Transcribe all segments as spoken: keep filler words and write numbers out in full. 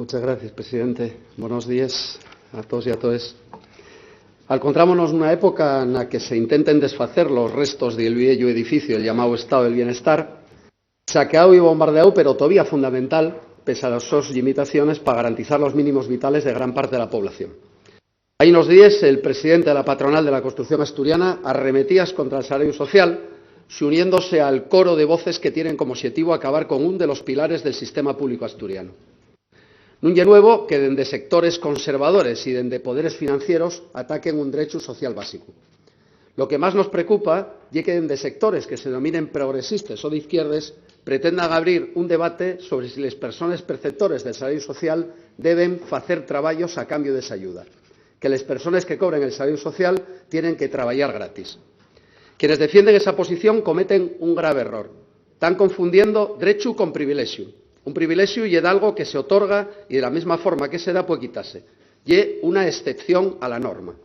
Muchas gracias, presidente. Buenos días a todos y a todes. Alcontrámonos nuna época na que se intenten desfacer los restos del vieyu edificio, el llamáu Estado del Bienestar, saqueáu y bombardeáu, pero tovía fundamental, pese a les sos llimitaciones, pa garantizar los mínimos vitales de gran parte de la población. Hai unos díes, el presidente de la Patronal de la Construcción Asturiana arremetías contra el salario social, xuniéndose al coro de voces que tienen como oxetivu acabar con un de los pilares del sistema público asturiano. Nun ye nuevo que dende sectores conservadores y dende poderes financieros ataquen un drechu social básicu. Lo que más nos preocupa ye que dende sectores que se denominen progresistes o d'izquierdes pretendan abrir un debate sobre si les persones perceptores del salario social deben facer trabayos a cambio d'esa ayuda, que les persones que cobren el salario social tienen que trabayar gratis. Quienes defienden esa posición cometen un grave error. Tán confundiendo drechu con privilexu. Un privilexu ye dalgo que se otorga y, de la mesma forma que se da, pue quitase. Ye una excepción a la norma.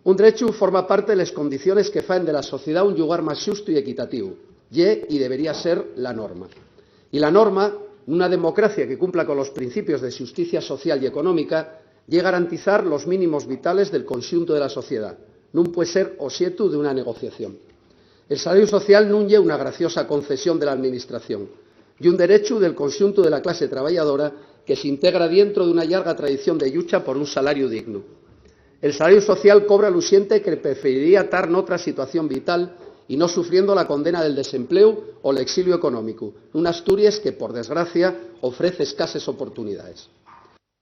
Un drechu forma parte de les condiciones que faen de la sociedá un llugar más xustu y equitativu. Ye y debería ser la norma. Y la norma, nuna democracia que cumpla con los principios de xusticia social y económica, ye garantizar los mínimos vitales del conxuntu de la sociedá. Nun pue ser oxetu d'una negociación. El salariu social nun ye una graciosa concesión de la Administración, ye un derechu del conxuntu de la clase trabayadora que s'integra dientro d'una llarga tradición de llucha por un salariu dignu. El salariu social cóbralo xente que preferiría tar n'otra situación vital y no sufriendo la condena del desempleu o l'exiliu económicu, nuna Asturies que, por desgracia, ofrez escases oportunidaes.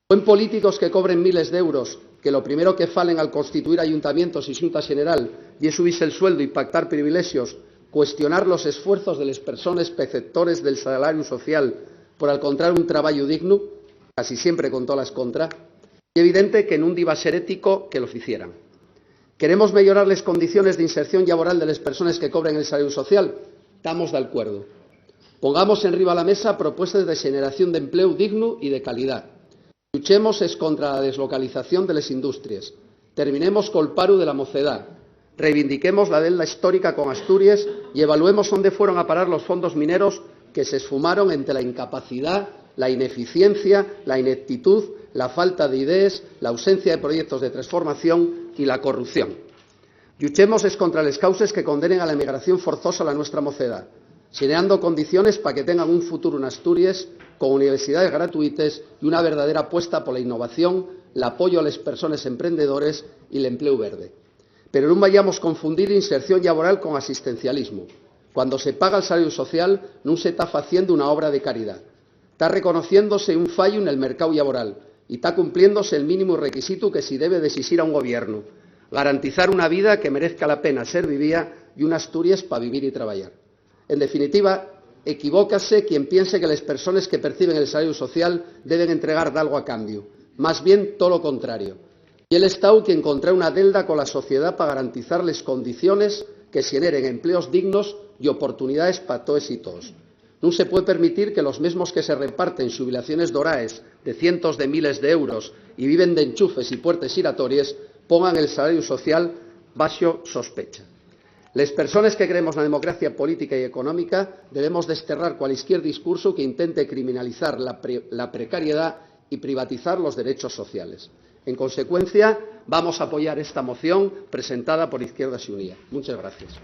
Puen políticos que cobren miles d'euros, que lo primero que falen al constituir ayuntamientos y Xunta Xeneral ye subise el sueldu y pactar privilexios, cuestionar los esfuerzos de les persones perceptores del salariu social por alcontrar un trabayu dignu? Casi siempre con tolas contra. Ye evidente que nun diba ser ético que lo ficieran. Queremos meyorar les condiciones d'inserción llaboral de les persones que cobren el salariu social. Tamos d'alcuerdu. Pongamos enriba la mesa propuestes de xeneración d'empleu dignu y de calidá. Lluchemos escontra la deslocalización de les industries. Terminemos col paru de la mocedá. Reivindiquemos la deuda histórica con Asturies y evaluemos ónde fueron a parar los fondos mineros que s'esfumaron ente la incapacidá, la ineficiencia, la ineptitú, la falta d'idees, l'ausencia de proyectos de tresformación y la corrupción. Lluchemos escontra les causes que condenen a la emigración forzosa a la nuestra mocedá, xenerando condiciones pa que tengan un futuru n'Asturies, con universidaes gratuites y una verdadera apuesta pola innovación, l'apoyu a les persones emprendedores y l'empleu verde. Pero nun vayamos confundir inserción llaboral con asistencialismu. Cuando se paga el salariu social, nun se ta faciendo una obra de caridá. Ta reconociéndose un fallu nel mercáu llaboral y ta cumpliéndose el mínimu requisitu que si debe d'esixir a un gobiernu: garantizar una vida que merezca la pena ser vivía y una Asturies pa vivir y trabayar. En definitiva, equivócase quien piense que les persones que perciben el salariu social deben entregar dalgo a cambiu. Más bien, tolo contrario. Ye l'Estáu quien contrae una deuda cola sociedá pa garantizar les condiciones que xeneren empleos dignos y oportunidaes pa toes y toos. Nun se pue permitir que los mesmos que se reparten xubilaciones doraes de cientos de miles d'euros y viven d'enchufes y puertes xiratories pongan el salariu social baxo sospecha. Les persones que creemos na democracia política y económica debemos desterrar cualisquier discursu que intente criminalizar la pre-, la precariedá y privatizar los derechos sociales. En consecuencia, vamos a apoyar esta moción presentada por Izquierda Xunía. Muchas gracias.